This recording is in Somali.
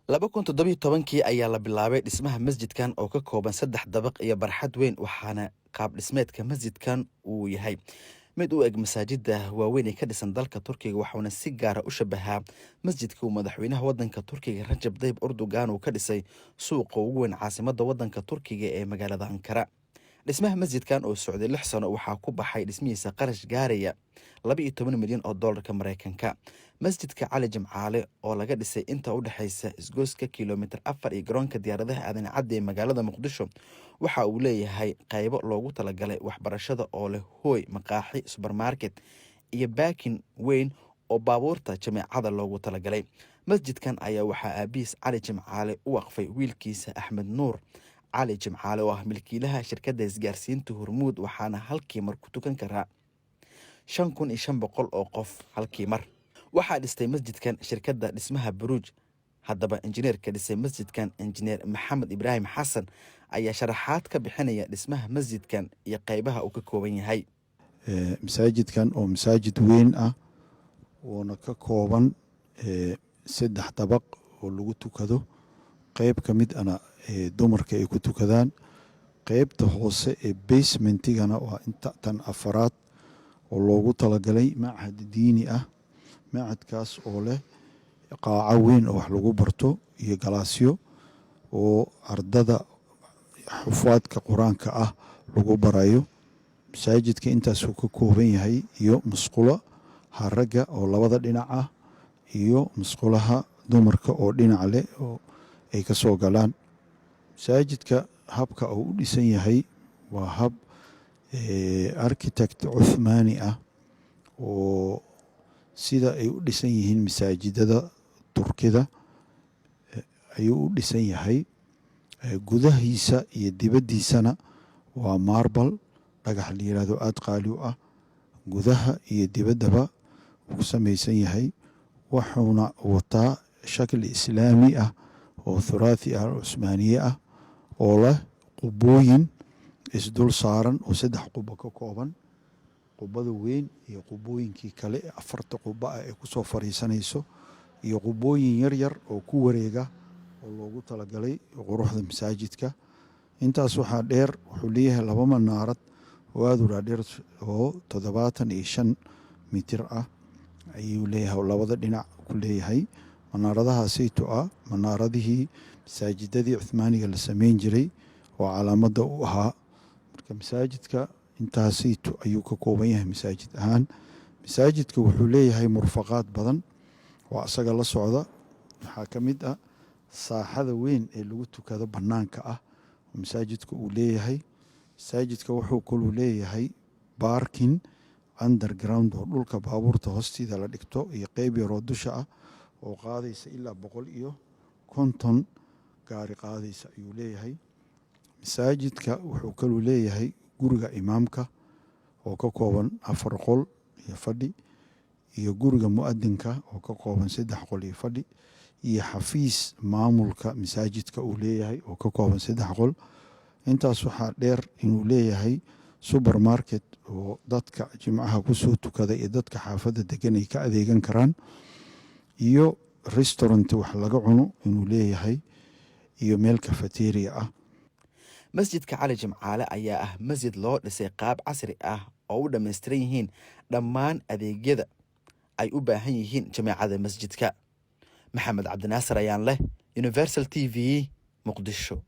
2017-kii ayaa la bilaabay dhismaha masjidkan oo ka kooban saddex dabaq iyo barxad weyn, waxaana qaab dhismeedka masjidkan uu yahay mid u eg masaajida waaweyn ee ka dhisan dalka Turkiga, waxauna si gaara u shabahaa masjidka uu madaxweynaha wadanka Turkiga Rajab Dayib Erdogan uu ka dhisay suuqa ugu weyn caasimada wadanka Turkiga ee magaalada Ankara. Dhismaha masjidkan oo socday 6 sano waxaa ku baxay dhismihiisa qarash gaaraya 12 milyan oo doolarka Mareykanka. Masjidka Cali Jimcaale oo laga dhisay inta u dhexeysa isgoyska Kilomitir 4 iyo garoonka diyaaradaha Aadan Cadde ee magaalada Muqdisho waxa uu leeyahay qaybo loogu talagalay waxbarashada oo leh hooy, maqaaxi, supermarket iyo parking weyn oo baabuurta jameecada loogu talagalay. Masjidkan ayaa waxaa aabihiis Cali Jimcaale u waqfay wiilkiisa Axmed Nuur Cali Jimcaale oo ah milkiilaha shirkadda isgaarsiinta Hormuud, waxaana halkii mar ku tukan karaa 5500 oo qof halkii mar. Waxaa dhistay masjidkan shirkadda dhismaha Buruuj. Haddaba, injineerka dhisay masjidkan, Injineer Maxamed Ibraahim Xasan, ayaa sharaxaad ka bixinaya dhismaha masjidkan iyo qeybaha uu ka kooban yahay. Masaajidkan oo masaajid weyn ah oona ka kooban saddex dabaq oo lagu tukado, qeyb ka mid ana dumarka ay ku tukadaan, qeybta hoose ee basementigana waa inta tan afaraad oo loogu talagalay machad diini ah, machadkaas oo leh qaaco weyn oo wax lagu barto iyo galaasyo oo ardada xufaadka Qur-aanka ah lagu barayo. Masaajidka intaasuu ka kooban yahay iyo musqulo ragga oo labada dhinac ah iyo musqulaha dumarka oo dhinac leh oo ay ka soo galaan. Masaajidka habka uu u dhisan yahay waa hab architect Cuthmaani ah oo sida ay u dhisan yihiin masaajidada Turkida ayuu u dhisan yahay. Gudahiisa iyo dibaddiisana waa marble, dhagax la yiraahdo aada qaali u ah. Gudaha iyo dibaddaba wuu ku samaysan yahay, wuxuuna wataa shakli Islaami ah oo thuraathi ah, Cusmaaniye ah, oo leh qubooyin isdul saaran oo saddex qubo ka kooban, qubada weyn iyo qubooyinkii kale afarta qubo ah ee kusoo fariisanayso iyo qubooyin yar yar oo ku wareega oo loogu talagalay quruxda masaajidka. Intaas waxaa dheer, wuxuu leeyahay laba manaarad oo aada u dhaadheer oo 75 mitir ah ayuu leeyahay oo labada dhinac ku leeyahay. Manaaradahaasayto ah manaaradihii masaajidadii Cuthmaaniga la sameyn jiray oo calaamadda u ahaa. Marka masaajidka intaasayto ayuu ka kooban yahay masaajid ahaan. Masaajidka wuxuu leeyahay murfaqaad badan oo asaga la socda. Waxaa ka mid ah saaxada weyn ee lagu tukado bannaanka ah oo masaajidka uu leeyahay. Masaajidka wuxuu kaluu leeyahay parking underground oo dhulka baabuurta hoostiida la dhigto iyo qeyb yaroo dusha ah oo qaadaysa ilaa 150 gaari qaadaysa ayuu leeyahay. Masaajidka wuxuu kaluu leeyahay guriga imaamka oo ka kooban afar qol iyo fadhi, iyo guriga mu'adinka oo ka kooban saddex qol iyo fadhi, iyo xafiis maamulka masaajidka uu leeyahay oo ka kooban saddex qol. Intaas waxaa dheer inuu leeyahay supermarket oo dadka Jimcaha kusoo tukada iyo dadka xaafadda degan ay ka adeegan karaan, iyo restaurant wax laga cuno inuu leeyahay, iyo meel cafeteria ah. Masjidka Cali Jimcaale ayaa ah masjid loo dhisay qaab casri ah oo u dhammaystiran yihiin dhammaan adeegyada ay u baahan yihiin jameecada masjidka. Maxamed Cabdinaasir ayaan leh, Universal TV, Muqdisho.